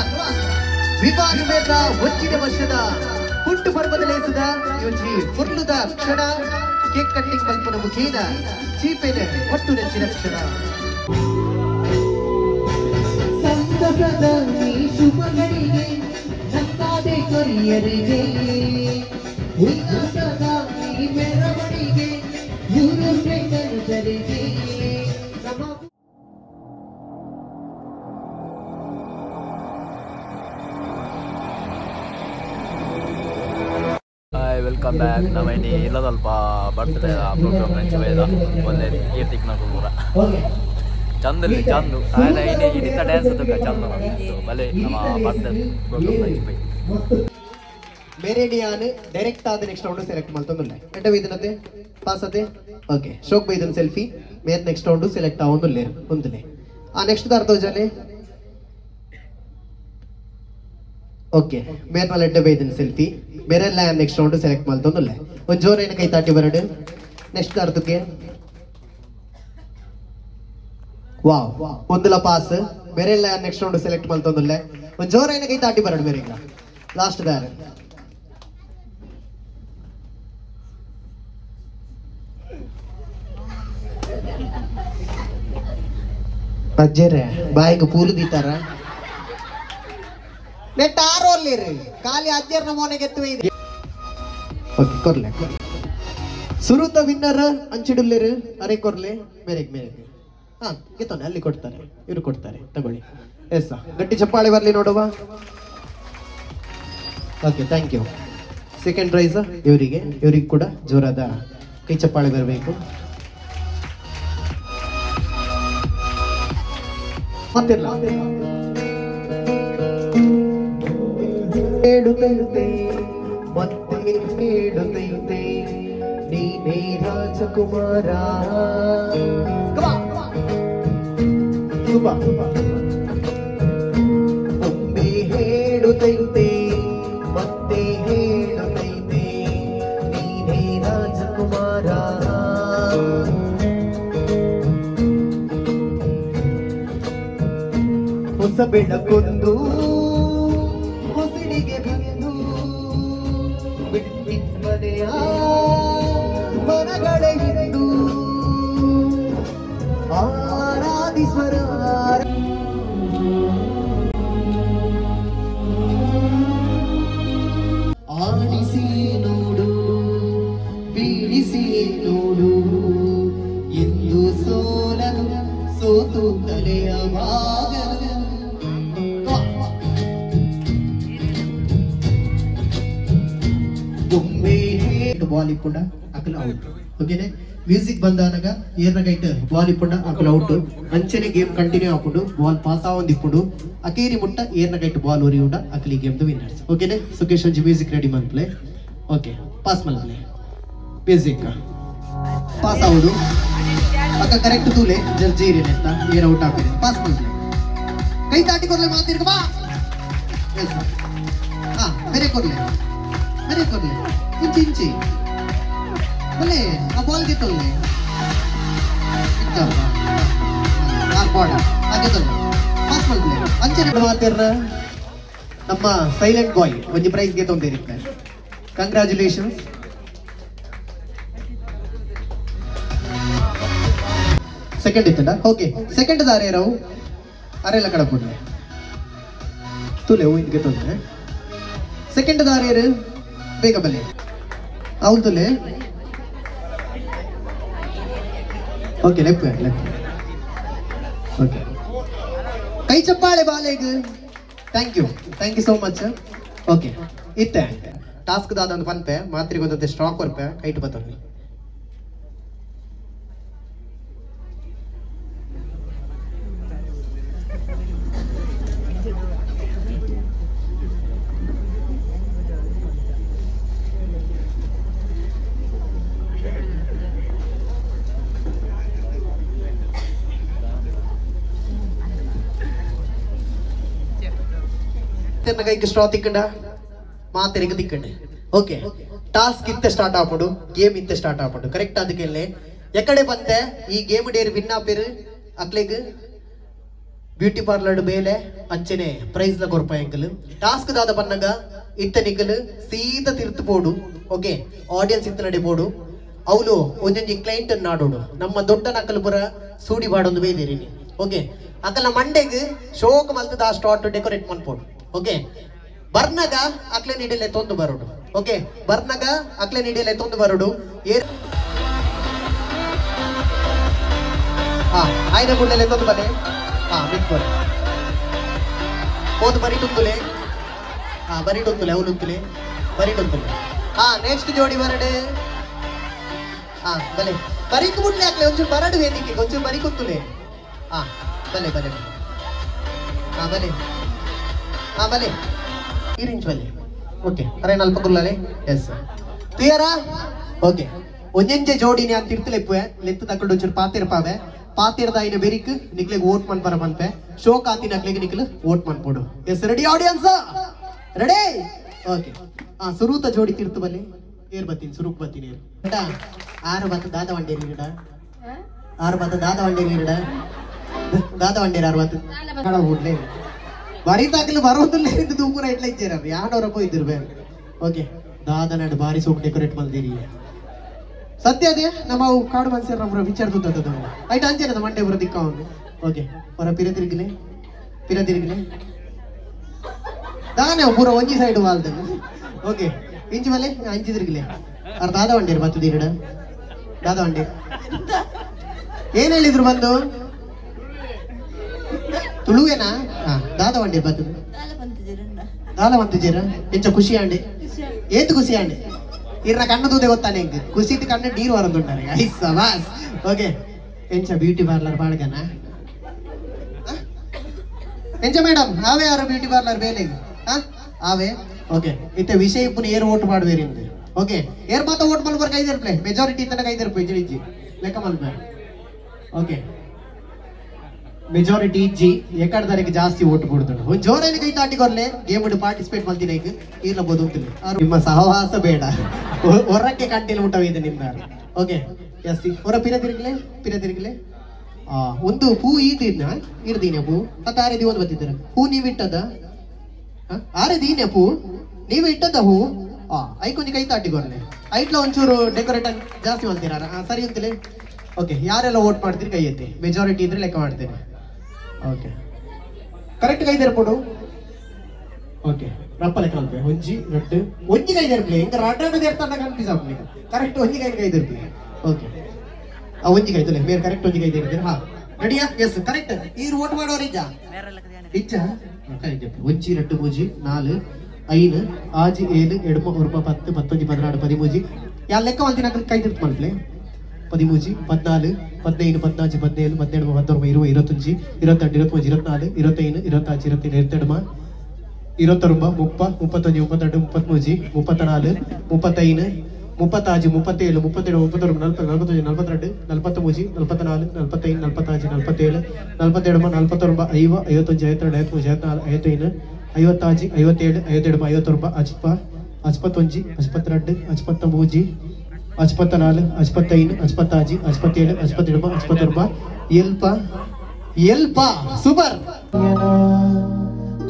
ಕಮಾನ್ ವಿವಾದ ಮೇಳ ಒಂಜಿನ ವರ್ಷದ ಪುಟ್ಟು ಪರ್ವದ ಲೇಸದ ಯೋಜಿ ಫುರ್ಲುದ ಕ್ಷಣ ಕೇಕ್ ಕಟ್ಟಿಂಗ್ ಮಲ್ಪನ ಮುಖೇನ ಚೀಪೆನೆ ಒಟ್ಟು ನೆಚ್ಚಿನ ಕ್ಷಣ ಸಂತಸದ ಈ ಶುಭಗಳಿಗೆ ನಂತಾದೆ ಕೊರಿಯರಿಗೆ ಉಲ್ಲಾಸದ ಈ ಮೆರವಣಿಗೆ ಊರು ಜನರಿಗೆ ನಮ್ಮ welcome back. ನಮ್ಮನಿ ಇಲ್ಲದಲ್ಪ ಬರ್ತ್ಡೇ ಪ್ರೋಗ್ರಾಮ್ ನಂಚ ಒಂದೇ ಕೀರ್ತಿಕ್ನ ಪೂರ ಚಂದಲ್ಲಿ ಚಂದು ಆಯ್ನ ಇನಿ ಇನಿತ ಡ್ಯಾನ್ಸ್ ತಕ್ಕ ಚಂದ ಬಲೆ ನಮ್ಮ ಬರ್ತ್ಡೇ ಪ್ರೋಗ್ರಾಮ್ ನಂಚ ಪೈ ಮೆರಿಡಿಯಾನ್ ಡೈರೆಕ್ಟ್ ಆದ ನೆಕ್ಸ್ಟ್ ರೌಂಡ್ ಸೆಲೆಕ್ಟ್ ಮಾಡ್ತೊಂದುಲ್ಲ ಎಂಟ ಬೈದನತೆ ಪಾಸ್ ಅತೆ ಓಕೆ ಶೋಕ್ ಬೈದನ್ ಸೆಲ್ಫಿ ಮೇರ್ ನೆಕ್ಸ್ಟ್ ರೌಂಡ್ ಸೆಲೆಕ್ಟ್ ಆವೊಂದುಲ್ಲೇರು ಒಂದುಲೆ ಆ ನೆಕ್ಸ್ಟ್ ದಾರ್ದೋ ಜನೆ ಓಕೆ ಮೇರ್ನ ಲೆಡ್ಡೆ ಬೈದನ್ ಸೆಲ್ಫಿ ಬೇರೆಲ್ಲ ನೆಕ್ಸ್ಟ್ ರೌಂಡ್ ಸೆಲೆಕ್ಟ್ ಮಾಡ್ತೊಂದುಲ್ಲೆ ಒಂದು ಜೋರೇನ ಕೈ ತಾಟಿ ಬರಡು ನೆಕ್ಸ್ಟ್ ಅರ್ಧಕ್ಕೆ ವಾವ್ ಒಂದುಲ ಪಾಸ್ ಬೇರೆಲ್ಲ ನೆಕ್ಸ್ಟ್ ರೌಂಡ್ ಸೆಲೆಕ್ಟ್ ಮಾಡ್ತೊಂದುಲ್ಲೆ ಒಂದು ಜೋರೇನ ಕೈ ತಾಟಿ ಬರಡು ಬೇರೆ ಲಾಸ್ಟ್ ದಾರ ಅಜ್ಜರೇ ಬಾಯಿಗೆ ಪೂಲು ದೀತಾರ ನೆಟ್ ಆರೋಲ್ಲಿರಿ ಖಾಲಿ ಅಜ್ಜರ್ನ ಮೋನೆಗೆ ಎತ್ತುವೆ ಇದೆ ಓಕೆ ಕೊರ್ಲೆ ಸುರುತ ವಿನ್ನರ್ ಅಂಚಿಡುಲ್ಲೇರು ಅರೆ ಕೊರ್ಲೆ ಮೇರೆಗೆ ಮೇರೆಗೆ ಹಾ ಗೆತ್ತೋನೆ ಅಲ್ಲಿ ಕೊಡ್ತಾರೆ ಇವರು ಕೊಡ್ತಾರೆ ತಗೊಳ್ಳಿ ಎಸ್ ಗಟ್ಟಿ ಚಪ್ಪಾಳೆ ಬರಲಿ ನೋಡುವ okay thank you second prize ಇವರಿಗೆ ಇವ್ರಿಗೆ ಕೂಡ ಜೋರಾದ ಕೈ ಚಪ್ಪಾಳೆ ಬರಬೇಕು ಮತ್ತಿಲ್ಲ ಹೇಳುತ್ತೈತೆ ಮತ್ತೆ ಹೇಳುತ್ತೈತೆ ನೀನೇ ರಾಜಕುಮಾರ ಒಮ್ಮೆ ಹೇಳುತ್ತೈತೆ ಮತ್ತೆ ಹೇಳುತ್ತೈತೆ ನೀನೇ ರಾಜಕುಮಾರ ಹೊಸ ಬೆಳಕೊಂದು ಹೊಸಿಲಿಗೆ ಬಂದು ಬಿಟ್ಟಿದ್ದ ಮನೆಯ ಮನಗಳೇ ಇಂದು ಆರಾಧಿಸ್ವರ ಆಡಿಸಿ ನೋಡು ಬೀಳಿಸಿ ನೋಡು ಎಂದು ಸೋಲದು ಸೋತು ತಲೆಯ ಬಾಗಲು ಬಾಲ್ ಇಪ್ಪುಂಡ ಅಕಲ ಔಟ್ ಓಕೆನೆ ಮ್ಯೂಸಿಕ್ ಬಂದಾನಾಗ ಏರ್ನ ಕೈಟ್ ಬಾಲ್ ಇಪ್ಪುಂಡ ಅಕಲ ಔಟ್ ಅಂಚನೆ ಗೇಮ್ ಕಂಟಿನ್ಯೂ ಆಪುಂಡು ಬಾಲ್ ಪಾಸ್ ಆವೊಂದು ಇಪ್ಪುಂಡು ಅಕೇರಿ ಮುಟ್ಟ ಏರ್ನ ಕೈಟ್ ಬಾಲ್ ಒರಿಯುಂಡ ಅಕಲಿ ಗೇಮ್ the winners ಓಕೆನೆ ಸುಕೇಶ್ ಒಂಜಿ ಮ್ಯೂಸಿಕ್ ರೆಡಿ ಮನ್ಪ್ಲೆ ಓಕೆ ಪಾಸ್ ಮಲ್ಪ್ಲೆ ಮ್ಯೂಸಿಕ್ ಪಾಸ್ ಆವಡು ಅಕ್ಕ ಕರೆಕ್ಟ್ ತೂಲೆ ಜರ್ಜಿ ಇರೇನೆ ಅಂತ ಏರ್ ಔಟ್ ಆಪಿದೆ ಪಾಸ್ ಮಲ್ಪ್ಲೆ ಕೈ ತಾಟಿ ಕೊರ್ಲೆ ಮಾತಿರ್ಕ ಬಾ ಎಸ್ ಹಾ ಬೇರೆ ಕೊರ್ಲೆ ಬೇರೆ ಕೊರ್ಲೆ ಇಂಚಿ ಇಂಚಿ ಬಲೆ ಆ ಬಾಲ್ ಗೆತ್ತೊಲ್ಲೆ ನಾಲ್ಕು ಹಾಗೆ ಪಾಸ್ ಮಲ್ಪ್ಲೆ ಅಂಚನೆ ಮಾತಿರ್ನ ನಮ್ಮ ಸೈಲೆಂಟ್ ಬಾಯ್ ಒಂಜಿ ಪ್ರೈಸ್ ಗೆತ್ತೊಂದಿರುತ್ತೆ ಕಂಗ್ರ್ಯಾಚುಲೇಷನ್ಸ್ ಸೆಕೆಂಡ್ ಇತ್ತಂಡ ಓಕೆ ಸೆಕೆಂಡ್ ದಾರೆ ರಾವು ಅರೆಲ್ಲ ಕಡಪುಡ್ಲೆ ತುಲೆ ಹೂವಿನ ಗೆತ್ತೊಂದ್ರೆ ಸೆಕೆಂಡ್ ದಾರೇರು ಬೇಗ ಬಲೆ ಅವ್ನು ತುಲೆ ಓಕೆ ಲೆಫ್ಟ್ ಲೆಫ್ಟ್ ಓಕೆ ಕೈ ಚಪ್ಪಾಳೆ ಬಾಲೆಗ್ thank you so much okay ಇತ್ತೆ ಟಾಸ್ಕ್ ದಾದ ಒಂದು ಪನ್ಪೆ ಮಾತ್ರೆ ಗೊತ್ತಂತೆ ಸ್ಟ್ರಾಕ್ ಕೊರ್ಪೆ ಕೈಟ್ ಬತ್ತೊಂದು ಕೈಗೆ ಸ್ಟ್ರಾ ತಿಕ್ಕಂಡ ಮಾತೆರೆಗೆ ತಿಕ್ಕಂಡೆ ಓಕೆ ಟಾಸ್ಕ್ ಇತ್ತೆ ಸ್ಟಾರ್ಟ್ ಆಪುಂಡು ಗೇಮ್ ಇತ್ತೆ ಸ್ಟಾರ್ಟ್ ಆಪುಂಡು ಕರೆಕ್ಟ್ ಅದಕ್ಕೆ ಎಕಡೆ ಬಂತೆ ಈ ಗೇಮ್ ಡೇರ್ ವಿನ್ ಆಪೇರು ಅಕ್ಲೆಗ್ ಬ್ಯೂಟಿ ಪಾರ್ಲರ್ ಮೇಲೆ ಅಂಚನೆ ಪ್ರೈಸ್ ಲ ಕೊರ್ಪ ಎಂಕಲ್ ಟಾಸ್ಕ್ ದಾದ ಪನ್ನಗ ಇತ್ತ ನಿಕಲ್ ಸೀದಾ ತಿರ್ತು ಪೋಡು ಓಕೆ ಆಡಿಯನ್ಸ್ ಇತ್ತ ನಡೆ ಪೋಡು ಅವಳು ಒಂಜೊಂಜಿ ಕ್ಲೈಂಟ್ ನಾಡೋಡು ನಮ್ಮ ದೊಡ್ಡ ನಕಲ್ ಪುರ ಸೂಡಿ ಬಾಡೊಂದು ಬೇದಿರಿನಿ ಓಕೆ ಅಕಲ ಮಂಡೆಗ್ ಶೋಕ್ ಮಲ್ತದ ಆ ಸ್ಟಾಟ್ ಡೆಕೋರೇಟ್ ಮನ್ಪೋಡು ಓಕೆ ಬರ್ನಗ ಅಕ್ಲೆ ನೀಡಲೆ ತೊಂದು ಬರೋಡು ಓಕೆ ಬರ್ನಗ ಅಕ್ಲೆ ನೀಡಲೆ ತೊಂದು ಬರೋಡು ಹಾ ಆಯ್ನ ಗುಂಡೆಲೆ ತೊಂದು ಬಲೆ ಹಾ ಮಿತ್ಕೊರೆ ಹೋದು ಬರಿ ತುಂತುಲೆ ಹಾ ಬರಿ ಟುಂತುಲೆ ಅವನು ಉಂತುಲೆ ಬರಿ ಟುಂತುಲೆ ಹಾ ನೆಕ್ಸ್ಟ್ ಜೋಡಿ ಬರಡೆ ಹಾ ಬಲೆ ಬರೀಕ್ ಮುಟ್ಲೆ ಹಾಕ್ಲೆ ಒಂಚೂರು ಬರಡು ವೇದಿಕೆ ಒಂಚೂರು ಬರಿ ಕುತ್ತುಲೆ ಹಾ ಬಲೆ ಬಲೆ ಹಾ ಬಲೆ ಹಾ ಬಲೆ ಇರಿಂಚ್ ಬಲೆ ಓಕೆ ಅರೆ ನಲ್ಪ ಕುಲ್ಲಲೆ ಎಸ್ ತುಯರಾ ಓಕೆ ಒಂಜೆಂಜೆ ಜೋಡಿನಿ ಅಂತ ತಿರ್ತಲೆಪ್ಪುವೆ ಲೆತ್ತು ತಕೊಂಡು ಒಂಚೂರು ಪಾತಿರ್ಪಾವೆ ಪಾತಿರ್ದ ಐನ ಬೆರಿಕ್ ನಿಕ್ಲೆಗ್ ವೋಟ್ ಮನ್ಪರ ಮನ್ಪೆ ಶೋಕ್ ಆತಿ ನಕ್ಲೆಗ್ ನಿಕ್ಲು ವೋಟ್ ಮನ್ಪೋಡು yes ready audience ready okay ಹಾ ಸುರೂತ ಜೋಡಿ ತಿರ್ತು ಬಲೆ ಏರ್ ಬತ್ತೀನಿ ಸುರುಕ್ ಬತ್ತೀನಿ ಏರ್ ಆರು ಬತ್ತ ದಾದ ವಂಡೇರಿ ಗಿಡ ಆರು ಬತ್ತ ದಾದ ವಂಡೇರಿ ಗಿಡ ದಾದ ವಂಡೇರಿ ಆರು ಬತ್ತ ಹುಡ್ಲೆ ಬರೀ ತಾಕಲು ಬರೋದಿಲ್ಲ ಇದು ತೂಪುರ ಇಟ್ಲ ಇದ್ದೀರ ಯಾಡೋರಪ್ಪ ಇದ್ದಿರ್ ಬೇರೆ ಓಕೆ ದಾದ ನಾಡು ಬಾರಿ ಸೋಕ್ ಡೆಕೋರೇಟ್ ಮಲ್ದಿರಿ ಸತ್ಯ ಅದೇ ನಮ್ಮ ಅವು ಕಾಡು ಮನ್ಸರ್ ನಮ್ಮ ವಿಚಾರ ತುತ್ತದ ಐಟ್ ಅಂಚೆನದ ಮಂಡೆ ಬರೋ ದಿಕ್ಕ ಅವನು ಓಕೆ ಹೊರ ಪಿರ ತಿರುಗಿಲೆ ಪಿರ ತಿರುಗಿಲೆ ದಾನೆ ಪೂರ ಒಂಜಿ ಸೈಡ್ ವಾಲ್ದ ಓಕೆ ಇಂಚು ಬಲೆ ಅಂಚಿ ತಿರುಗಿಲೆ ಅವ್ರ ದಾದ ವಂಡೇರು ಬತ್ತದಿರಡ ದಾದ ವಂಡೇರು ಏನ್ ಹೇಳಿದ್ರು ಬಂದು ತುಳುವೇನಾ ಹಾ ದಾದ ವಂಡೇರು ಬತ್ತದ ದಾದ ಬಂತಿದ್ದೀರ ಎಂಚ ಖುಷಿ ಆಂಡೆ ಏತು ಖುಷಿ ಆಂಡೆ ಇರ್ನ ಕಣ್ಣು ದೂದೆ ಗೊತ್ತಾನೆ ಹೆಂಗ್ ಖುಷಿ ಕಣ್ಣು ನೀರು ವರಂದುಂಟಾರೆ ಐಸ್ ಬಾಸ್ ಓಕೆ ಎಂಚ ಬ್ಯೂಟಿ ಪಾರ್ಲರ್ ಬಾಳ್ಗನ ಎಂಚ ಮೇಡಮ್ ಆವೇ ಯಾರು ಬ್ಯೂಟಿ ಪಾರ್ಲರ್ ಬೇಲೆ ಆವೇ ಓಕೆ ಇತ್ತೆ ವಿಷಯ ಇಪ್ಪುನ ಏರ್ ಓಟ್ ಮಾಡುವೇರಿಂದು ಓಕೆ ಏರ್ ಮಾತ ಓಟ್ ಮಲ್ಬರ್ ಕೈದಿರ್ಪ್ಲೆ ಮೆಜಾರಿಟಿ ಇತ್ತನ ಕೈದಿರ್ಪು ಇಜ್ಜಿ ಲೆಕ್ಕ ಮಲ್ಬೆ ಓಕೆ ಮೆಜಾರಿಟಿ ಇಜ್ಜಿ ಎಕಡ್ದರಿಗೆ ಜಾಸ್ತಿ ಓಟ್ ಕೊಡ್ತಾಳೆ ಒಂದು ಜೋರಾಗಿ ಕೈ ತಾಟಿಕೊರ್ಲೆ ಗೇಮ್ ಪಾರ್ಟಿಸಿಪೇಟ್ ಮಾಡ್ತೀನಿ ಈಗ ಇರ್ಲಬಹುದು ಅಂತಿಲ್ಲ ನಿಮ್ಮ ಸಹವಾಸ ಬೇಡ ಹೊರಕ್ಕೆ ಕಂಟಿಲ್ ಮುಟ್ಟವಿದೆ ನಿಮ್ಮ ಓಕೆ ಎಸ್ ಹೊರ ಪಿರ ತಿರುಗಲೆ ಪಿರ ತಿರುಗಲೆ ಒಂದು ಹೂ ಈದಿನ ಇರ್ದೀನ ಹೂ ಮತ್ತೆ ಆರೆ ಒಂದು ಬತ್ತಿದ್ದೀರ ಹೂ ನೀವು ಇಟ್ಟದ ಆರೆ ದೀನ ಹೂ ನೀವು ಇಟ್ಟದ ಹೂ ಐಕೊಂಜಿ ಕೈ ತಾಟಿಕೊರ್ಲೆ ಐಟ್ಲ ಒಂಚೂರು ಡೆಕೋರೇಟ್ ಜಾಸ್ತಿ ಮಾಡ್ತೀರಾ ಸರಿ ಅಂತಿಲ್ಲ ಓಕೆ ಯಾರೆಲ್ಲ ವೋಟ್ ಮಾಡ್ತೀರಿ ಕೈ ಎತ್ತಿ ಮೆಜಾರಿಟಿ ಇದ್ರೆ ಲೆಕ್ಕ ಮಾಡ್ತೇನೆ ಓಕೆ ಕರೆಕ್ಟ್ ಕೈ ತೆರಪೋಡು ಓಕೆ ರಪ್ಪ ಲೆಕ್ಕ ಅಲ್ಪೆ ಒಂಜಿ ರಡ್ಡು ಒಂಜಿ ಕೈ ತೆರಪ್ಲೆ ಹಿಂಗ ರಡ್ಡು ತೆರ್ತಾನ ಕನ್ಫ್ಯೂಸ್ ಆಗ್ಲಿ ಕರೆಕ್ಟ್ ಒಂಜಿ ಕೈ ಕೈ ತೆರಪ್ಲೆ ಓಕೆ ಆ ಒಂಜಿ ಕೈ ತುಲೆ ಬೇರೆ ಕರೆಕ್ಟ್ ಒಂಜಿ ಕೈ ತೆರಿದ್ದೀರ ಹಾ ರೆಡಿಯಾ ಎಸ್ ಕರೆಕ್ಟ್ ಈರು ವೋಟ್ ಮಾಡೋರು ಇಜ್ಜಾ ಇಜ್ಜಾ ಒಂಜಿ ರಡ್ಡು ಮೂಜಿ ನಾಲು ಐನು ಆಜಿ ಏಳು ಎಡ್ಮ ಒರ್ಮ ಪತ್ತು ಪತ್ತೊಂಜಿ ಪದಿನಾಡು ಪದಿಮೂಜಿ ಯಾ ಲೆಕ್ಕ ಮಲ್ತಿನ ಕೈ ತಿರ್ತು ಮಲ್ಪ್ಲೆ 13 14 15 14 17 18 19 20 21 22 23 24 25 26 27 29 30 31 32 33 34 35 36 37 38 39 40 41 42 43 44 45 46 47 47 49 50 51 52 53 54 55 57 57 59 51 52 53 54 55 56 57 58 59 ಎಲ್ಪ ಎಲ್ಪ ಸೂಪರ್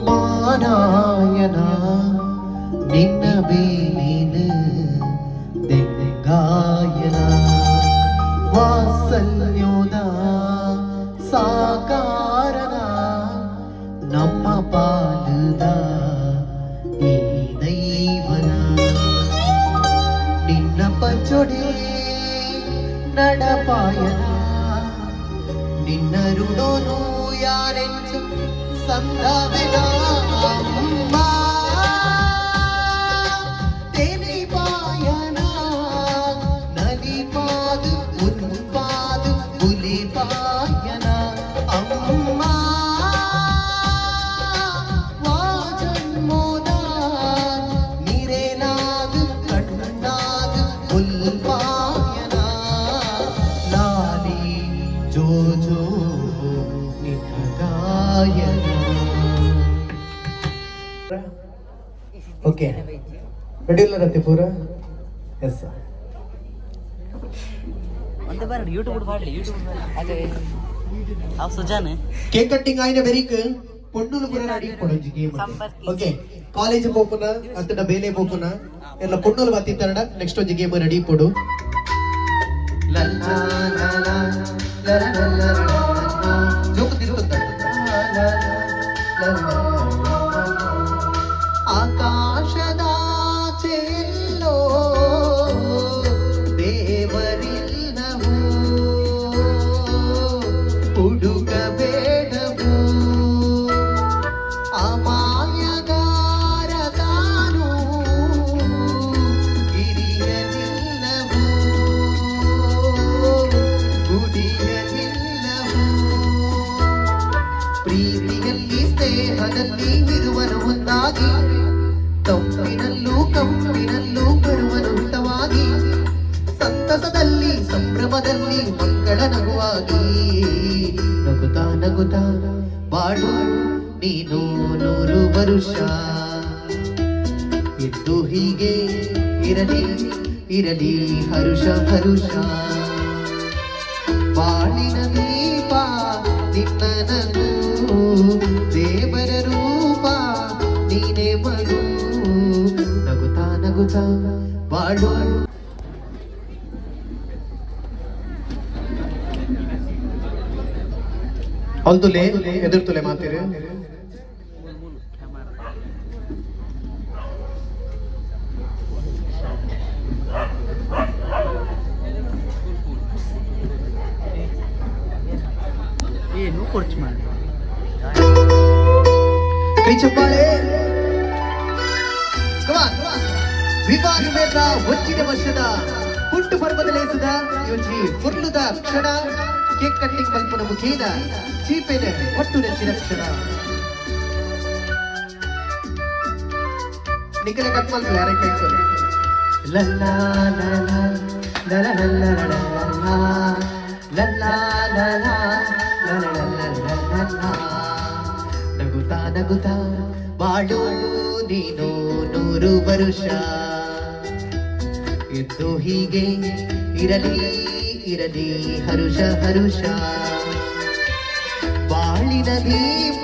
ಮಾನಾಯನ ನಿನ್ನ ಬೇಲಿನ ದೆಂಗಾಯನ ವಾತ್ಸಲ್ಯೋದ ಸಾಕಾರನ ನಮ್ಮ ಪಾಲುದ ಈ ದೈವನ ನಿನ್ನ ಪಚೊಡೆ ನಡಪಾಯನ ನಿನ್ನ ರುಡೋನು ಯಾರೆಂಚು ಸಂದವೆನ ಅಮ್ಮ ತೆಲಿಪಾಯನ ನಲಿಪಾದು ಉನ್ಪಾದು ಬುಲಿಪಾಯನ ಅಮ್ಮ ವಾಜನ್ಮೋದ ನಿರೇನಾದು ಕಣ್ಣಾದು ಉಲ್ಪಾಯನ ಲಾಲಿ ಜೋ ಜೋ ನಿನ್ನ ಓಕೆ ರೆಡಿ ಇಲ್ಲ ರತಿ ಪೂರ ಎಸ್ ಒಂದು ಬಾರಿ ಯೂಟ್ಯೂಬ್ ಮಾಡಲಿ ಯೂಟ್ಯೂಬ್ ಅದೇ. ಕೇಕ್ ಕಟ್ಟಿಂಗ್ ಆಯ್ನ ಬೆರಿಕ್ ಪೊಣ್ಣುಲು ಪೂರ ರೆಡಿ ಇಪ್ಪೊಡು ಗೇಮ್. ಓಕೆ, ಕಾಲೇಜ್ ಪೋಪುನ ಅತ್ತಡ ಬೇಲೆ ಪೋಪುನ ಎಲ್ಲ ಪೊಣ್ಣುಲು ಬತ್ತಿತ್ತರಡ ನೆಕ್ಸ್ಟ್ ಒಂಜಿ ಗೇಮ್ ರೆಡಿ ಇಪ್ಪೊಡು. ಆಕಾಶದ ಚೆಲ್ಲೋ ದೇವರಿಲ್ಲವೋ ಹುಡುಕಬೇಡವೋ ಅಮಾಯಗಾರ ತಾನು ಗಿರಿಯಲಿಲ್ಲವೋ ಗುಡಿಯಲಿಲ್ಲವೋ ಪ್ರೀತಿಯಲ್ಲಿ ಸ್ನೇಹದಲ್ಲಿ ಇರುವನು ಒಂದಾಗಿ ತಂಪಿನಲ್ಲೂ ಕಂಪಿನಲ್ಲೂ ಬರುವನು ಹಿತವಾಗಿ ಸಂತಸದಲ್ಲಿ ಸಂಭ್ರಮದಲ್ಲಿ ಮಕ್ಕಳ ನಗುವಾಗಿ ನಗುತ್ತಾ ನಗುತ್ತಾ ಬಾಳು ನೀನು 100 ವರುಷ ಎಂದು ಹೀಗೆ ಇರಲಿ ಇರಲಿ ಹರುಷ ಹರುಷ ಬಾಳಿನ ದೀಪ ನಿನ್ನ ನಗು ದೇವರ ರೂಪ ನೀನೇ ಮಗು ನಗುತ್ತಾ ನಗುತ್ತಾ ಬಾಳು. ಅಲ್ದುಲೆ ಎದುರ್ತುಲೆ ಮಾತಿರು ಏನು ಖರ್ಚು ಮಾಡಿ ಕೈ ಚಪ್ಪಾಳೆ. ವಿವಾಹ ಮೇಳ ಒಂಜಿನ ವರ್ಷದ ಹುಟ್ಟು ಪರ್ವದಲೇಸದ ಯೋಜಿ ಫುರ್ಲುದ ಕ್ಷಣ ಕೇಕ್ ಕಟ್ಟಿಂಗ್ ಮಲ್ಪನ ಮುಖೇನ ಚೀಪೆನ ಒಟ್ಟು ನೆಚ್ಚಿನ ಕ್ಷಣ ನಿಖಲ ಕಟ್ ಮಲ್ಪಲೆ ಯಾರೇ ಕೈಕೊಲೆ ಲಲ್ಲಾ ಲಲ್ಲಾ ಲಲ್ಲಾ ಲಲ್ಲಾ ಲಲ್ಲಾ ಲಲ್ಲಾ ಲಲ್ಲಾ ನಗುತ್ತಾ ನಗುತ್ತಾ ಬಾಳು ನೀನು 100 ವರುಷ ಎಂದು ಹೀಗೆ ಇರಲಿ ಇರಲಿ ಹರುಷ ಹರುಷ ಬಾಳಿನ ದೀಪ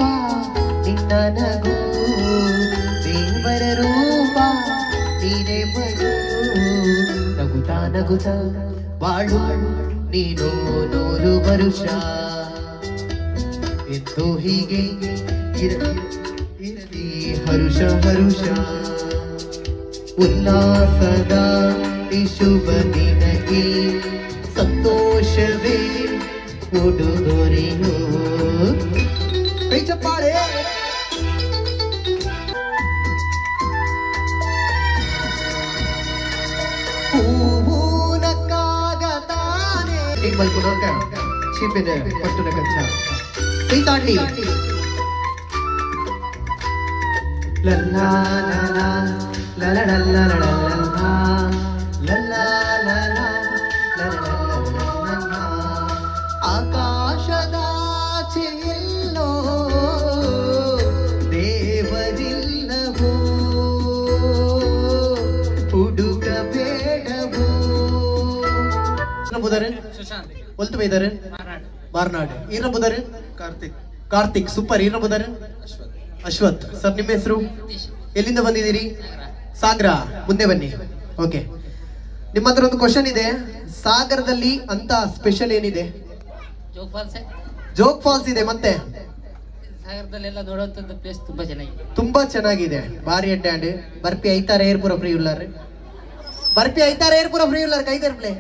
ನಿನ್ನ ನಗು ದೇವರ ರೂಪ ನೀನೇ ಮಗು ನಗುತ್ತಾ ನಗುತ್ತಾ ಬಾಳು ನೀನು 100 ವರುಷ ಎಂದು ಹೀಗೆ ಇರಲಿ ಇರಲಿ ಹರುಷ ಹರುಷ ಉಲ್ಲಾಸದ ಈ ಶುಭ ದಿನಕ್ಕೆ ಸಂತೋಷವೇ ಉಡುಗೊರೆಯು. ಕೈ ಚಪ್ಪಾಳೆ. ಹೂವು ನಕ್ಕಾಗತಾನೆ ಚೀಪಿನ ಪಟ್ಟುನ ಕಚ್ಚ ಕೈ ತಾಟಿ ಲಲ್ಲಾ ಲಲ್ಲಾ ಲಲ್ಲಾ ಲಲ್ಲಾ ಲಲ್ಲಾ ಲಲ್ಲಾ ಲಲ್ಲಾ ಆಕಾಶದಾಚೆ ಎಲ್ಲೋ ದೇವರಿಲ್ಲವೋ ಹುಡುಕಬೇಡವೋ. ಒಲ್ತು ಬೈದಾರೆ ಮಾರ್ನಾಡ್. ಈರ ಬುದಾರೆ ಕಾರ್ತಿಕ್. ಕಾರ್ತಿಕ್ ಸೂಪರ್. ಈರ ಬುದಾರೆ ಅಶ್ವಥ್. ಸರ್ ನಿಮ್ಮ ಹೆಸರು, ಎಲ್ಲಿಂದ ಬಂದಿದ್ದೀರಿ? ಸಾಗರ. ಮುಂದೆ ಬನ್ನಿ. ಓಕೆ, ನಿಮ್ಮ ಹತ್ರ ಒಂದು ಕ್ವಶನ್ ಇದೆ. ಸಾಗರದಲ್ಲಿ ಅಂತ ಸ್ಪೆಷಲ್ ಏನಿದೆ? ಜೋಗ್ ಫಾಲ್ಸ್ ಇದೆ. ಮತ್ತೆ ಸಾಗರದಲ್ಲೆಲ್ಲ ನೋಡುವಂತದ್ದು ಪ್ಲೇಸ್ ತುಂಬಾ ಚೆನ್ನಾಗಿದೆ. ತುಂಬಾ ಚೆನ್ನಾಗಿದೆ. ಬಾರಿ ಅಡ್ಡಾಂಡ್ ಬರ್ಪಿ ಐತಾರ ಏರ್ಪುರ ಫ್ರೀ ಉಳ್ಳಾರ. ಬರ್ಪಿ ಐತಾರ ಏರ್ಪುರ ಫ್ರೀ ಉಳ್ಳಾರ ಕೈದರ್ಪ್ಲೆ.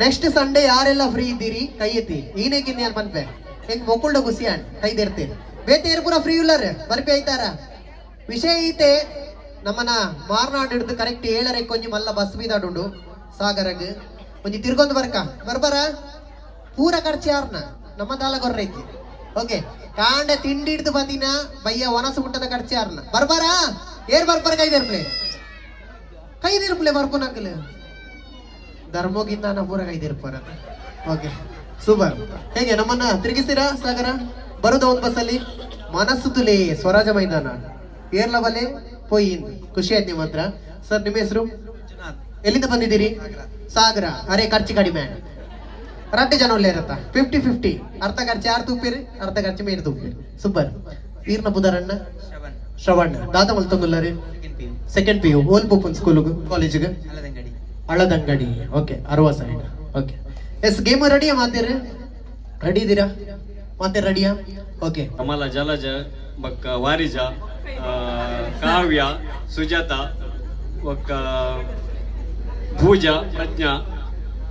ನೆಕ್ಸ್ಟ್ ಸಂಡೇ ಯಾರೆಲ್ಲ ಫ್ರೀ ಇದ್ದೀರಿ ಕೈ ಎತ್ತಿ. ಈನೇಕಿನ್ ಯಾರು ಮನ್ಪೆ ಹೆಂಗ್ ಮೊಕ್ಕುಳ್ಳ ಗುಸಿಯಾನ್ ಕೈದೇರ್ತೇನೆ. ಬೇತೆ ಏರ್ಪುರ ಫ್ರೀ ಉಳ್ಳಾರ ಬರ್ಪಿ ಐತಾರ. ವಿಷಯ ಐತೆ ನಮ್ಮನ ಮಾರ್ನಾಡ್ ಹಿಡಿದು ಕರೆಕ್ಟ್ 7 ಕೊಂಜಿ ಮಲ್ಲ ಬಸ್ ಬೀದಾಡುಂಡು ಸಾಗರಗ್ ಒಂಜಿ ತಿರ್ಗೊಂದು ಬರ್ಕ ಬರ್ಬಾರ ಪೂರ ಖರ್ಚು ಯಾರನ ನಮ್ಮ ದಾಲ ಗೊರ್ರೈತಿ. ಓಕೆ, ಕಾಂಡ ತಿಂಡಿ ಹಿಡ್ದು ಬಂದಿನ ಬಯ್ಯ ಒನಸು ಮುಟ್ಟದ ಖರ್ಚು ಯಾರನ ಬರ್ಬಾರ ಏರ್ ಬರ್ಬಾರ ಕೈದೇರ್ಪ್ಲೆ ಕೈದಿರ್ಪ್ಲೆ ಬರ್ಪುನಂಕಲ್ ಧರ್ಮೋಗಿಂದ ಪೂರ ಕೈದಿರ್ಪಾರ. Okay super. ಹೇಗೆ ನಮ್ಮನ್ನ ತಿರುಗಿಸ್ತೀರಾ ಸಾಗರ? ಬರುದ ಒಂದು ಬಸ್ಸಲ್ಲಿ ಮನಸ್ಸು ತುಲೆ ಸ್ವರಾಜ ಮೈದಾನ ಏರ್ಲ ಬಲೆ ಪೋಯಿ. ಖುಷಿ ಆಯ್ತು ನಿಮ್ಮ ಹತ್ರ. ಸರ್ ನಿಮ್ಮ ಹೆಸರು, ಎಲ್ಲಿಂದ ಬಂದಿದ್ದೀರಿ? ಸಾಗರ. ಅರೆ ಖರ್ಚು ಕಡಿಮೆ. ರಡ್ಡು ಜನ ಉಳ್ಳೇರತ್ತ 50-50 ಅರ್ಧ ಖರ್ಚು ಯಾರು ತೂಪೇರು ಅರ್ಧ ಖರ್ಚು ಮೇರು ತೂಪೇರು ಸೂಪರ್ ಈರ್ನ ಬುಧರಣ್ಣ ಶ್ರವಣ್ ದಾದ ಮಲ್ತೊಂದುಲ್ಲಾರಿ ಸೆಕೆಂಡ್ ಪಿ ಯು ಓಲ್ ಪೋಪನ್ ಸ್ಕೂಲ್ಗು ಕಾಲೇಜಿಗೆ Aladangadi okay Arva side okay yes game ರೆಡಿಯಾ ಮಾತೇರು ರೆಡಿ ಇದ್ದೀರಾ ಮಾತೇರು ರೆಡಿಯಾ ಓಕೆ ಕಮಲ ಜಲಜ ಬಕ್ಕ ವಾರಿಜ ಕಾವ್ಯ ಸುಜಾತ ಬಕ್ಕ ಪೂಜಾ ಪ್ರಜ್ಞಾ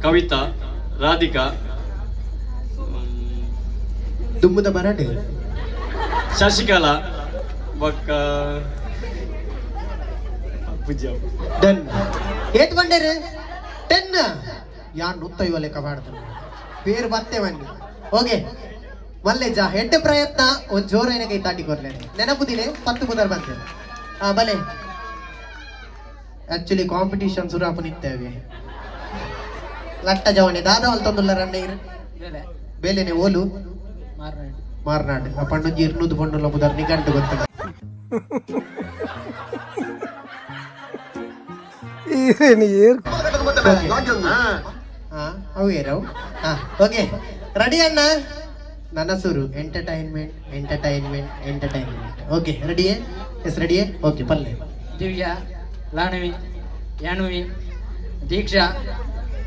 ಕವಿತಾ ರಾಧಿಕಾ ದುಮ್ಮದ ಬರಾಟೆ ಶಶಿಕಲಾ ಬಕ್ಕ ಪೂಜಾ ಡನ್ ಏತ್ ಬಂಡೇರು 10 ಯಾನ್ ಉತ್ತೈವ ಲೆಕ್ಕ ಮಾಡ್ತಾನೆ ಬೇರೆ ಬತ್ತೆ ಬನ್ನಿ ಓಕೆ ಮಲ್ಲೇಜ ಎಡ್ಡೆ ಪ್ರಯತ್ನ ಒಂದು ಜೋರೈನ ಕೈ ತಾಟಿ ಕೊರ್ಲೇನೆ ನೆನಪುದಿಲೆ 10 ಬುಧರ್ ಬಂತೆ ಹಾ ಬಲೆ ಆಕ್ಚುಲಿ ಕಾಂಪಿಟಿಷನ್ ಸುರು ಆಪನಿತ್ತೇವೆ ಲಟ್ಟ ಜವಣೆ ದಾದಾ ಅಲ್ತೊಂದುಲ್ಲ ರಣ್ಣ ಇರು ಬೇಲೆನೆ ಓಲು ಮಾರ್ನಾಡ್ ಆ ಪಣ್ಣೊಂಜಿ ಇರ್ನೂದು ಪಣ್ಣುಲ್ಲ ಬುಧರ್ ನಿಗಂಟು ಗೊತ್ತ ಓಕೆ ರೆಡಿ ಅಣ್ಣ ನನ್ನ ಸುರು ಎಂಟರ್ಟೈನ್ಮೆಂಟ್ ಎಂಟರ್ಟೈನ್ಮೆಂಟ್ ಎಂಟರ್ಟೈನ್ಮೆಂಟ್ ಓಕೆ ರೆಡಿಯೇ ಎಸ್ ರೆಡಿಯೇ ಓಕೆ ಪಲ್ಲೆ ದಿವ್ಯಾ ಲಾಣವಿ ಯಾಣುವಿ ದೀಕ್ಷಾ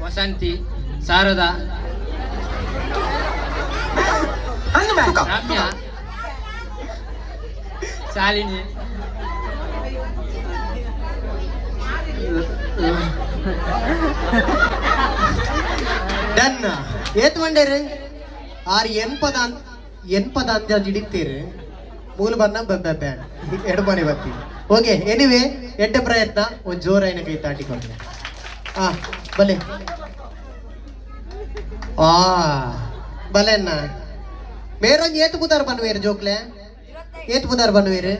ವಸಂತಿ ಶಾರದಾ ರಮ್ಯಾ ಶಾಲಿನಿ ಡನ್ ಏತ್ ಮಂಡೇರು ಆರು 80 ಅಂದಾಜು ಹಿಡಿತೀರಿ ಮೂಲ ಬಣ್ಣ ಬ್ಯಾನ್ ಎಡಮನೆ ಬರ್ತೀವಿ ಓಕೆ ಎನಿವೆ ಎಡ್ಡೆ ಪ್ರಯತ್ನ ಒಂದು ಜೋರಾಯಿನ ಕೈ ತಾಟಿಕೊಂಡೆ ಆ ಬಲೆ ಆ ಬಲೆ ಅಣ್ಣ ಮೇರೊಂದು ಏತ್ ಬುದಾರ್ ಬನ್ವೇರು ಜೋಕ್ಲೆ ಏತ್ ಬುದಾರ್ ಬನ್ವೇರು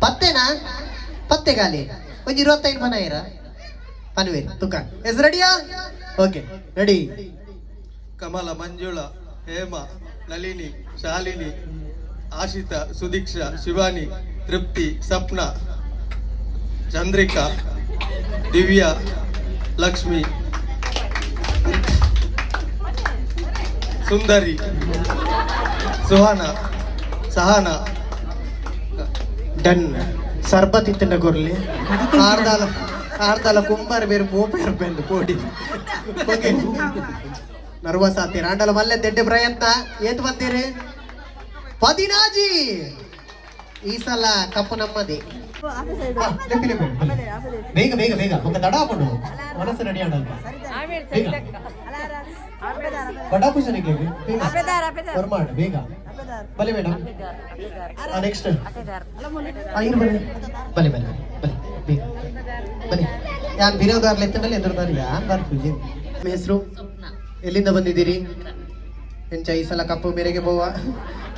ಪತ್ತೆನಾ ಪತ್ತೆ ಗಾಲಿ ಒಂದು 25 ಬನಾಯಿರ ಪನ್ವೇರು ತುಕ S ರೆಡಿಯಾ okay ready Kamala Manjula Hema Nalini Shalini Ashita Sudiksha Shivani Trupti Sapna Chandrika Divya Lakshmi Sundari Suhana Sahana done sharbat ಇತ್ತಿನ ಕೊರ್ಲಿ ಆರ್ದಾಲ ಆರ್ದಾಲ ಕುಂಬಾರ ಬೇರೆ ಪೋಪೇರ್ ಬೆಂದು ಪೋಡಿ ಓಕೆ ನರ್ವಸ್ ಆತೀರ ಆಂಡಲ ಮಲ್ಲೆ ದೆಡ್ಡೆ ಪ್ರಯತ್ನ ಏತ್ ಬಂತೀರಿ 14 ಈ ಸಲ ಕಪ್ಪು ನಮ್ಮದೇ ಬೇಗ ಬೇಗ ಬೇಗ ఒక ದಡ ಹಾಕೊಂಡು ಮನಸ್ಸು ರೆಡಿ ಆಡಲ್ಲ ಬಡಾ ಪೂಜನಿಗೆ ಬೇಗ ಬೇಗ ಬಲೆ ಮೇಡಮ್ ನೆಕ್ಸ್ಟ್ ಬಲೆ ಬಲೆ ಬಲೆ ಬೇಗ ಬಲೆ ಯಾನ್ ಬಿರೋದಾರ್ಲ ಎತ್ತಂಡಲ್ಲಿ ಎದುರುದಾರ ಯಾನ್ ಬಾರ್ ಪೂಜೆ ನಿಮ್ಮ ಹೆಸರು ಎಲ್ಲಿಂದ ಬಂದಿದ್ದೀರಿ ಎಂಚ ಈ ಸಲ ಕಪ್ಪು ಮೇರೆಗೆ ಪೋವ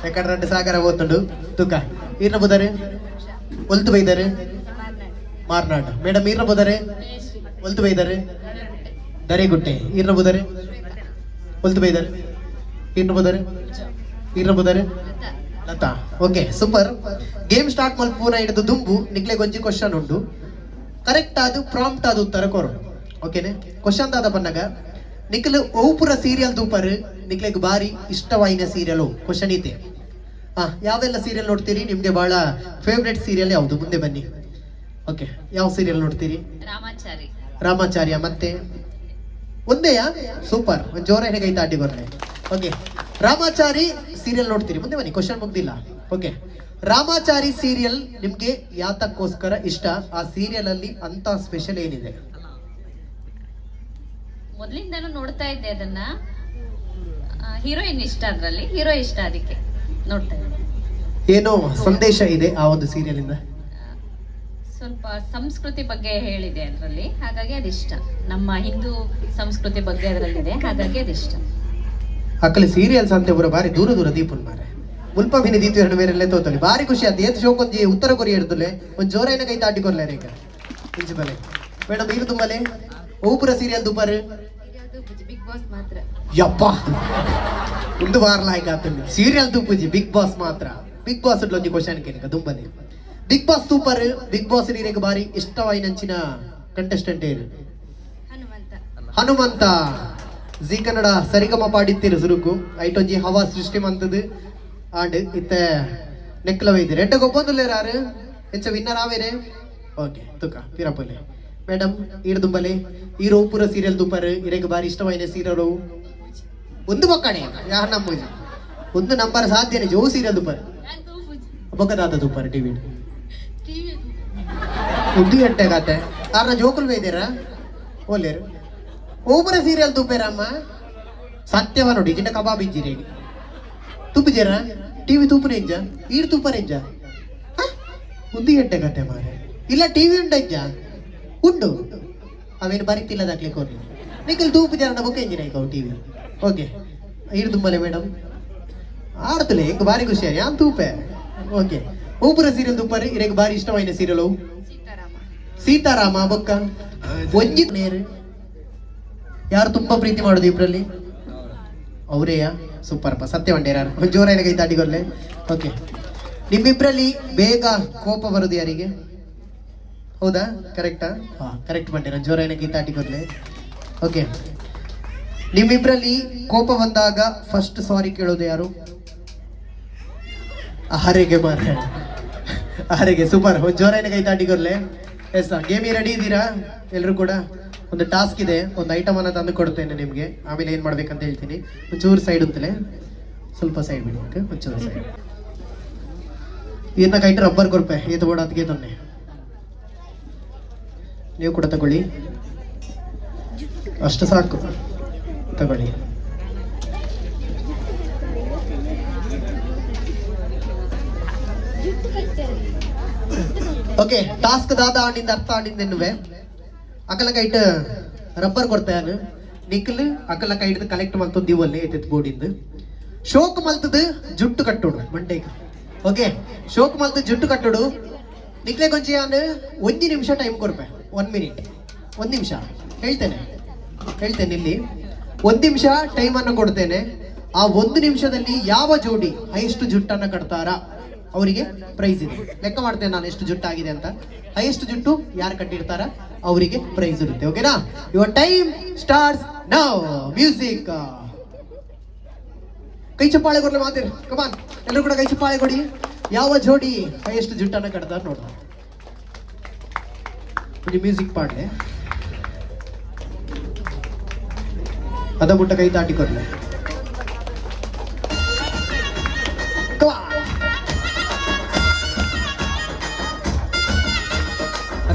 ಎಕ್ಕಡ ರಂಡು ಸಾಗರ ಹೋತುಂಡು ತುಕ ಈರ್ನ ಬುದಾರೆ ಒಲ್ತು ಬೈದಾರೆ ಮಾರ್ನಾಡ್ ಮೇಡಮ್ ಈರ್ನ ಬುದಾರೆ ಒಲ್ತು ಬೈದಾರೆ ದರೆಗುಟ್ಟೆ ಈರ್ನ ಬುದಾರೆ ಒಲ್ತು ಬೈದಾರೆ ಈರ್ನ ಬುದಾರೆ ಈರ್ನ ಬುದಾರೆ Latha okay super game start ಮಲ್ಪೂನ ಹಿಡಿದು ದುಂಬು ನಿಕ್ಲೆ ಗೊಂಜಿ ಕ್ವಶನ್ ಉಂಡು ಕರೆಕ್ಟ್ ಆದು ಪ್ರಾಂಪ್ಟ್ ಆದ ಉತ್ತರ ಕೊರು ಓಕೆನೆ ಕ್ವಶನ್ ದಾದ ಬನ್ನಾಗ ನಿಖಲ್ ಓಪುರ ಸೀರಿಯಲ್ ದೂಪರ್ ನಿಕ್ಲೆಗ್ ಬಾರಿ ಇಷ್ಟವಾಯಿನ ಸೀರಿಯಲ್ ಕ್ವಶನ್ ಐತೆ ಯಾವೆಲ್ಲ ಸೀರಿಯಲ್ ನೋಡ್ತೀರಿ ನಿಮ್ಗೆ ಬಹಳ ಫೇವ್ರೆಟ್ ಸೀರಿಯಲ್ ಯಾವುದು ಮುಂದೆ ಬನ್ನಿ ಓಕೆ ಯಾವ ಸೀರಿಯಲ್ ನೋಡ್ತೀರಿ ರಾಮಾಚಾರಿ ರಾಮಾಚಾರ್ಯ ಮತ್ತೆ ಒಂದೇಯಾ ಸೂಪರ್ ಒಂದು ಜೋರ ಹೇಗೆ ಆಟಿ ಬರ್ಲೆ ಓಕೆ ರಾಮಾಚಾರಿ ಸೀರಿಯಲ್ ನೋಡ್ತೀರಿ ಮುಂದೆ ಬನ್ನಿ ಕ್ವಶನ್ ಮುಗ್ದಿಲ್ಲ ಓಕೆ ರಾಮಾಚಾರಿ ಸೀರಿಯಲ್ ನಿಮ್ಗೆ ಯಾತಕ್ಕೋಸ್ಕರ ಇಷ್ಟ ಆ ಸೀರಿಯಲ್ ಅಲ್ಲಿ ಅಂತ ಸ್ಪೆಷಲ್ ಏನಿದೆ ಮೊದಲಿಂದಾನು ನೋಡ್ತಾ ಇದ್ದೆ ಅದನ್ನ ಹೀರೋಯಿನ್ ಇಷ್ಟ ಅದರಲ್ಲಿ ಹೀರೋ ಇಷ್ಟ ಅದಕ್ಕೆ ನೋಡ್ತಾ ಇದ್ದೆ ಏನೋ ಸಂದೇಶ ಇದೆ ಆ ಒಂದು ಸೀರಿಯಲ್ ಇಂದ ಸ್ವಲ್ಪ ಸಂಸ್ಕೃತಿ ಬಗ್ಗೆ ಹೇಳಿದೆ ಅದರಲ್ಲಿ ಹಾಗಾಗಿ ಅದಿಷ್ಟ ನಮ್ಮ ಹಿಂದೂ ಸಂಸ್ಕೃತಿ ಬಗ್ಗೆ ಅದರಲ್ಲಿದೆ ಹಾಗಾಗಿ ಅದಿಷ್ಟ ಅಕ್ಕಲಿ ಸೀರಿಯಲ್ಸ್ ಅಂತ ಪೂರ ಬಾರಿ ದೂರ ದೂರ ದೀಪನ್ ಮಾರೆ ಮುಲ್ಪ ಭಿನಿ ದೀತು ಎರಡು ಬೇರೆಲ್ಲೇ ತೋತಲಿ ಬಾರಿ ಖುಷಿ ಆಯ್ತು ಏತ್ ಶೋಕೊಂಜಿ ಉತ್ತರ ಕೊರಿ ಹಿಡ್ದುಲೆ ಒಂದು ಜೋರೈನ ಕೈ ತಾಟಿ ಕೊರ್ಲೆ ರೇಖ ಇಂಚು ಬಲೆ ಮೇಡಮ್ ಇರು ತುಂಬಲೆ ಓಪುರ ಸೀರಿಯಲ್ ದುಪಾರು ಬಿಗ್ ಬಾಸ್ ಮಾತ್ರ ಯಪ್ಪ ಒಂದು ವಾರ ಲಾಯ್ಕ ಆತಂడి ಸೀರಿಯಲ್ ತೂಪುಜಿ ಬಿಗ್ ಬಾಸ್ ಮಾತ್ರ ಬಿಗ್ ಬಾಸ್ ಒಂಜಿ ಕ್ವಶನ್ ಕೇಳಿಕ ದುಂಬನೆ ಬಿಗ್ ಬಾಸ್ ತೂಪರ್ ಬಿಗ್ ಬಾಸ್ ನೀರಿಗೆ ಬಾರಿ ಇಷ್ಟವಾಯಿನಂಚಿನ ಕಂಟೆಸ್ಟೆಂಟ್ ಏರು ಹನುಮಂತ ಹನುಮಂತ ಜಿ ಕನ್ನಡ ಸರಿಗಮ ಪಾಡಿತ್ತೀರು ಸುರುಕು ಐಟೊಂಜಿ ಹವಾ ಸೃಷ್ಟಿ ಮಂತದು ಆಂಡ್ ಇತ್ತೆ ನೆಕ್ಲ ವೈದಿರು ಎಡ್ಡ ಗೊಬ್ಬೊಂದುಲ್ಲೇರಾರು ಎಂಚ ವಿನ್ನರ್ ಆವೇರೆ ಓಕೆ ತುಕ ಪಿರಪೊಲೆ ಮೇಡಮ್ ಈರ್ದುಂಬಲೆ ಈ ರೋಪುರ ಸೀರಿಯಲ್ ತುಪರ್ ಇರೆಗ್ ಬಾರಿ ಇಷ್ಟವಾಯಿನ ಸೀರಿಯಲ್ ಒಂದು ಬೊಕ್ಕಣೆ ಯಾರು ನಂಬುಜಿ ಒಂದು ನಂಬರ್ ಸಾಧ್ಯನೇ ಜೋ ಸೀರಿಯಲ್ ತುಪರ್ ಬೊಕ್ಕದಾದ ತುಪರ್ ಟಿವಿ ಒಂದು ಗಂಟೆ ಕಾತೆ ಆರ್ನ ಜೋಕುಲ್ ಬೇದಿರಾ ಓಲೇರು ಓಪುರ ಸೀರಿಯಲ್ ತೂಪೇರಮ್ಮ ಸತ್ಯವ ನೋಡಿ ಜಿಂಡ ಕಬಾಬ್ ಇಜ್ಜಿರಿ ತುಪ್ಪುಜೇರ ಟಿವಿ ತೂಪುನ ಇಂಜ ಈರ್ ತೂಪನ ಇಂಜ ಒಂದು ಗಂಟೆ ಕತೆ ಮಾರೆ ಇಲ್ಲ ಟಿವಿ ಉಂಡ ಇಂಜ ಉಂಡು ಅವೇನು ಬರೀತಿಲ್ಲ ದಾಕ್ಲಿಕ್ಕೆ ಹೋಗ್ಲಿ ನಿಖಲ್ ತೂಪು ಜನ ಬೊಕ್ಕ ಇಂಜಿನ ಈಗ ಟಿವಿ ಓಕೆ ಈರ್ ತುಂಬಲೆ ಮೇಡಮ್ ಆಡ್ತಲೇ ಎಂಕ್ ಬಾರಿ ಖುಷಿ ಯಾನ್ ತೂಪೆ ಓಕೆ ಓಪುರ ಸೀರಿಯಲ್ ತೂಪರ್ ಇರೆಗ್ ಬಾರಿ ಇಷ್ಟವಾಯಿನ ಸೀರಿಯಲ್ ಸೀತಾರಾಮ ಬೊಕ್ಕ ಒಂಜಿ ನೇರು ಯಾರು ತುಂಬಾ ಪ್ರೀತಿ ಮಾಡೋದು ಇಬ್ರಲ್ಲಿ ಅವರೇಯ ಸೂಪರ್ಪ ಸತ್ಯ ವಂಡೇರ ಜೋರಾಯಿನ ಕೈ ತಾಟಿಗೊಲ್ಲೆ ಓಕೆ ನಿಮ್ಮಿಬ್ರಲ್ಲಿ ಬೇಗ ಕೋಪ ಬರೋದು ಯಾರಿಗೆ ಹೌದಾ ಕರೆಕ್ಟಾ ಹಾ ಕರೆಕ್ಟ್ ಬಂಡೇರ ಜೋರಾಯಿನ ಕೈ ತಾಟಿಗೊಲ್ಲೆ ಓಕೆ ನಿಮ್ಮಿಬ್ರಲ್ಲಿ ಕೋಪ ಬಂದಾಗ ಫಸ್ಟ್ ಸಾರಿ ಕೇಳೋದು ಯಾರು ಆಹಾರಿಗೆ ಮಾರ್ರೆ ಆಹಾರಿಗೆ ಸೂಪರ್ ಜೋರಾಯಿನ ಕೈ ತಾಟಿಗೊಲ್ಲೆ ಎಸ್ ಗೇಮಿ ರೆಡಿ ಇದ್ದೀರಾ ಎಲ್ಲರೂ ಕೂಡ ಒಂದು ಟಾಸ್ಕ್ ಇದೆ ಒಂದು ಐಟಮ್ ಅನ್ನ ತಂದು ಕೊಡ್ತೇನೆ ನಿಮಗೆ ಆಮೇಲೆ ಏನು ಮಾಡ್ಬೇಕಂತ ಹೇಳ್ತೀನಿ ಒಂಚೂರು ಸೈಡ್ ಅಂತಲೇ ಸ್ವಲ್ಪ ಸೈಡ್ ಬಿಡಿ ಒಂಚೂರು ಸೈಡ್ ಇದನ್ನ ಕೈಟ್ ರಬ್ಬರ್ ಕೊರ್ಪೆ ಏತು ಬೋಡ ಅದಕ್ಕೆ ತೊನ್ನೆ ನೀವು ಕೂಡ ತಗೊಳ್ಳಿ ಅಷ್ಟು ಸಾಕು ತಗೊಳ್ಳಿ ಓಕೆ ಟಾಸ್ಕ್ ದಾದ ಆಂಡಿಂದ ಅರ್ಥ ಆಂಡಿಂದ ಎನ್ನುವೆ ಅಕಲ ಕೈಟ್ ರಬ್ಬರ್ ಕೊಡ್ತಾನು ನಿಕ್ಲು ಅಕಲ ಕೈಟ್ ಕಲೆಕ್ಟ್ ಮಲ್ತೊಂದು ದಿವಲ್ಲಿ ಎತ್ತೆತ್ ಬೋಡಿಂದು ಶೋಕ್ ಮಲ್ತದು ಜುಟ್ಟು ಕಟ್ಟೋಡು ಮಂಡೇಗ್ ಓಕೆ ಶೋಕ್ ಮಲ್ತು ಜುಟ್ಟು ಕಟ್ಟೋಡು ನಿಕ್ಲೆ ಕೊಂಚ ಒಂದು ನಿಮಿಷ ಟೈಮ್ ಕೊರ್ಪೆ 1 ಮಿನಿಟ್ ಒಂದು ನಿಮಿಷ ಹೇಳ್ತೇನೆ ಹೇಳ್ತೇನೆ ಇಲ್ಲಿ ಒಂದು ನಿಮಿಷ ಟೈಮನ್ನು ಕೊಡ್ತೇನೆ ಆ ಒಂದು ನಿಮಿಷದಲ್ಲಿ ಯಾವ ಜೋಡಿ ಹೈಯೆಸ್ಟ್ ಜುಟ್ಟನ್ನು ಕಟ್ತಾರಾ ಅವರಿಗೆ ಪ್ರೈಸ್ ಇದೆ ಲೆಕ್ಕ ಮಾಡ್ತೇನೆ ನಾನು ಎಷ್ಟು ಜುಟ್ಟಾಗಿದೆ ಅಂತ ಹೈಯೆಸ್ಟ್ ಜುಟ್ಟು ಯಾರು ಕಟ್ಟಿರ್ತಾರ ಅವರಿಗೆ ಪ್ರೈಸ್ ಇರುತ್ತೆ ಓಕೆನಾ your time starts now music ಕೈ ಚಪ್ಪಾಳೆ ಕೊಡ್ಲಿ ಮಾತಿರ್ ಕಮಾನ್ ಎಲ್ಲರೂ ಕೂಡ ಕೈ ಚಪ್ಪಾಳೆ ಕೊಡಿ ಯಾವ ಜೋಡಿ ಹೈಯೆಸ್ಟ್ ಜುಟ್ಟನ್ನು ಕಟ್ತಾರ ನೋಡೋಣ ಮ್ಯೂಸಿಕ್ ಪಾಡ್ಲೆ ಅದ ಮುಟ್ಟ ಕೈ ತಾಟಿ ಕೊಡ್ಲೆ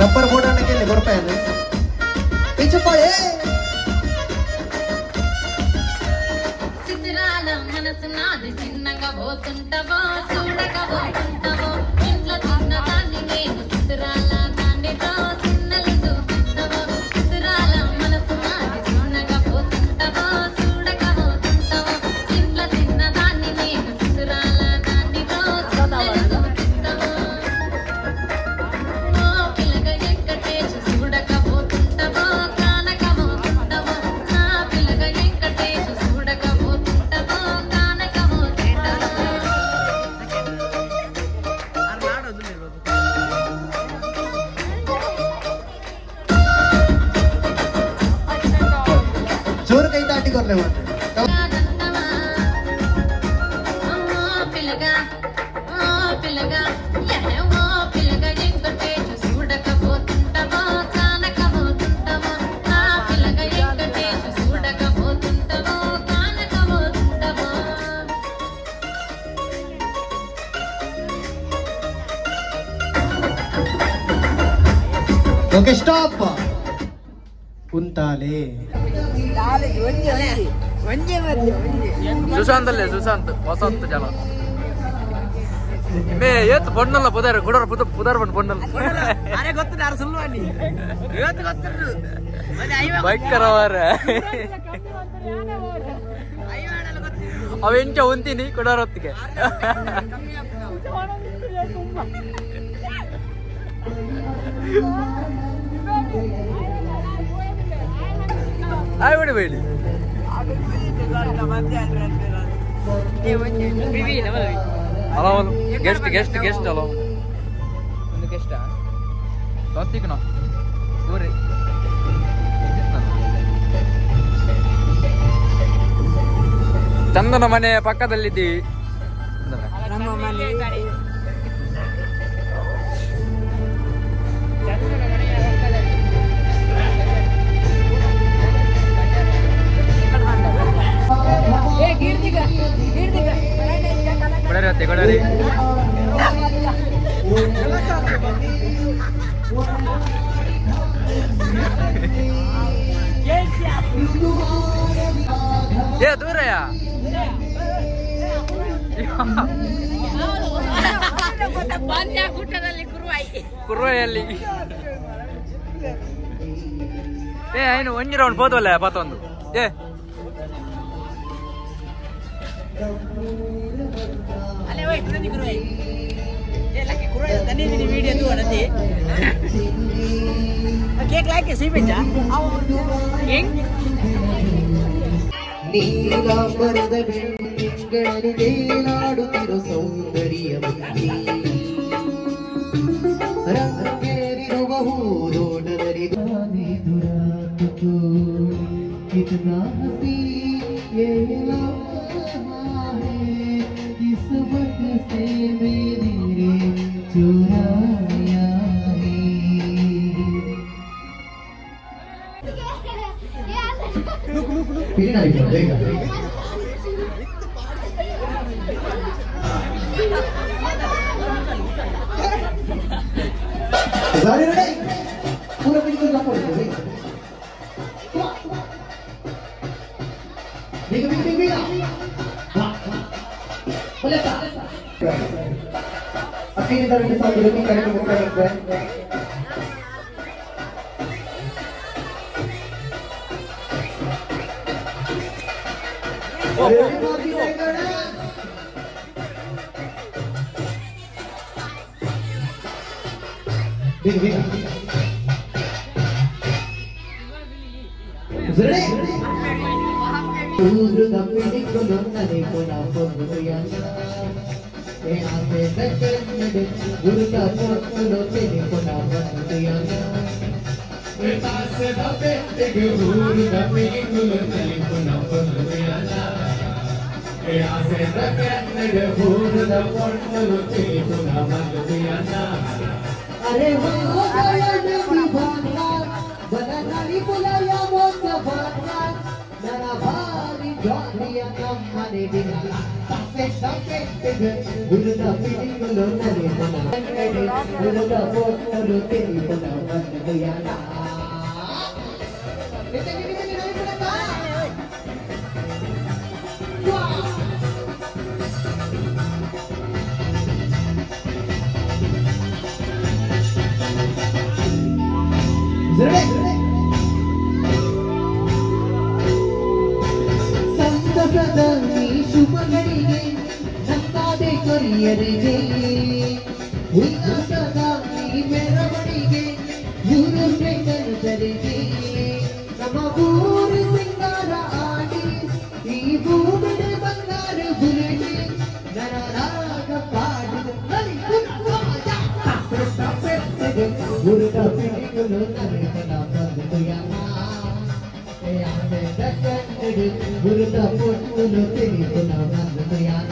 ರಬ್ಬರ್ ಬೋರ್ಡ್ ಅನ್ನಕ್ಕೆ ಕೊರ್ಪೆ ಕೈ ಚಪ್ಪಾಳೆ ಸಿದ್ರಾಲ మనసు నాది చిన్నగా పోతుంటవో చూడగా పోతుంటవో ఇంట్లో చిన్నదాన్ని నేను సిద్ధరాల దాన్నితో చిన్నలు చూపిస్తావో సిద్ధరాల మనసు నాది చిన్నగా పోతుంటవో చూడగా పోతుంటవో ఇంట్లో చిన్నదాన్ని నేను సిద్ధరాల దాన్నితో చిన్నలు చూపిస్తావో ఓ పిల్లగ వెంకటేశు చూడక పోతుంటవో కానక పోతుంటవో నా పిల్లగ వెంకటేశు చూడక పోతుంటవో కానక పోతుంటవో ಜೋರು ಕೈ ತಾಟಿ ಕೊರ್ಲೆ ಮಾತ್ರ ಓಕೆ ಸ್ಟಾಪ್ ಉಂತಾಲೆ ಸುಶಾಂತ್ ಅಲ್ಲೇ ಸುಶಾಂತ್ ವಸಂತ ಜನ ಮೇ ಏತ್ ಬಣ್ಣಲ್ಲ ಪುದಾರ್ ಗುಡರ ಪುದಾರ್ ಬಣ್ಣ ಬಣ್ಣಲ್ಲ ಭಯಂಕರವಾರ ಅವ ಎಂಚ ಉಂತೀನಿ ಕೊಡೋರ ಹೊತ್ತಿಗೆ ಆಯ್ ಬಿಡಿ ಬೇಡಿ ಅಲೋ ಗೆಸ್ಟ್ ಗೆಸ್ಟ್ ಗೆಸ್ಟ್ ಅಲೋ ಒಂದು ಗೆಸ್ಟ್ ಸ್ವಸ್ತಿಕ್ನ ಊರಿ. ಚಂದನ ಮನೆಯ ಪಕ್ಕದಲ್ಲಿದ್ದೀವಿ. ನಮ್ಮ ಮನೆ ಕೊಡರಿ. ಏ ದೂರಯ್ಯ ಕುರುವಾಯಲ್ಲಿ. ಏ ಏನು ಒಂಜಿ ರೌಂಡ್ ಪೋತವಲ್ಲ ಪತ್ತೊಂದು. ಏ ನೀಲಾಂಬರದ ಬೆಳ್ತಿಂಗಳಲ್ಲಿ ತೇಲಾಡುತ್ತಿರೋ ಸೌಂದರ್ಯ ರಂಗೇರಿರುವ ಹೂದೋಟದಲ್ಲಿ ಕಿತ್ನಾ ಹಸಿ ಯೇ ಲಮ್ಹಾ ಹೈ ಕಿಸ್ಮತ್ ಸೇ ಮೇರೆ ಚುರಾಯಾ ಹೈ. पूरा बिल्कुल सपोर्ट अरे ಸಂತಸದ ಈ ಶುಭಗಳಿಗೆ ನನ್ನಾದೆ ಕೊರಿಯರಿಗೆ ಉಲ್ಲಾಸದ ಈ ಮೆರವಣಿಗೆ ಊರು ಜನರಿಗೆ ನಮ್ಮ ಊರು ಸಿಂಗಾರ ಆಡಿ ಈ ಭೂಮಿಗೆ ಬಂಗಾರ ಬುಲೆಟಿ ನರರಾಗ ಪಾಡಿದ ಗುರುತ ಪಿಡಿಗಳು ನರೇಪನ ಬಂದು ಗುರುತ ಪೊಟ್ಟುಲು ತಿಳಿಪುನ ಬಂದು ಯಾನ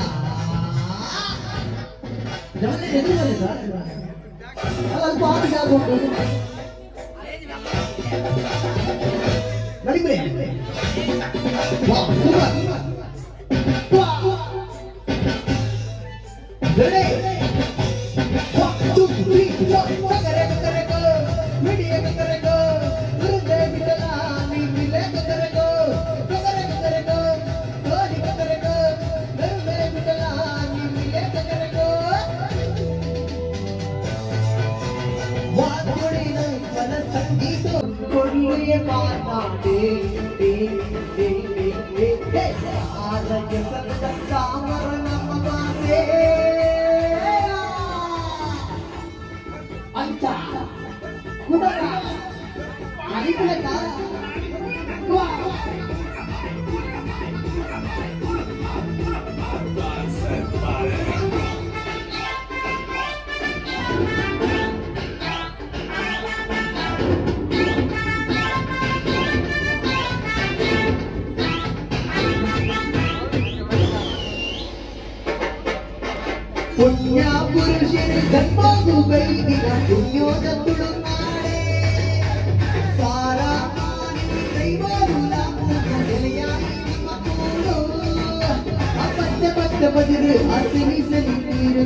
ಪುರುಷರು ಜನ್ಮಗು ಬೈದಿನ ಪುಣ್ಯೋದ ತುಳುನಾಡೆ ಸಾರ ದೈವರುಲ ನೆಲೆಯಾಯಿ ನಮ್ಮ ಕೂಡು. ಪಚ್ಚ ಪಚ್ಚ ಬದಿರು ಹಸಿರಿ ಸಲಿ ನೀರು.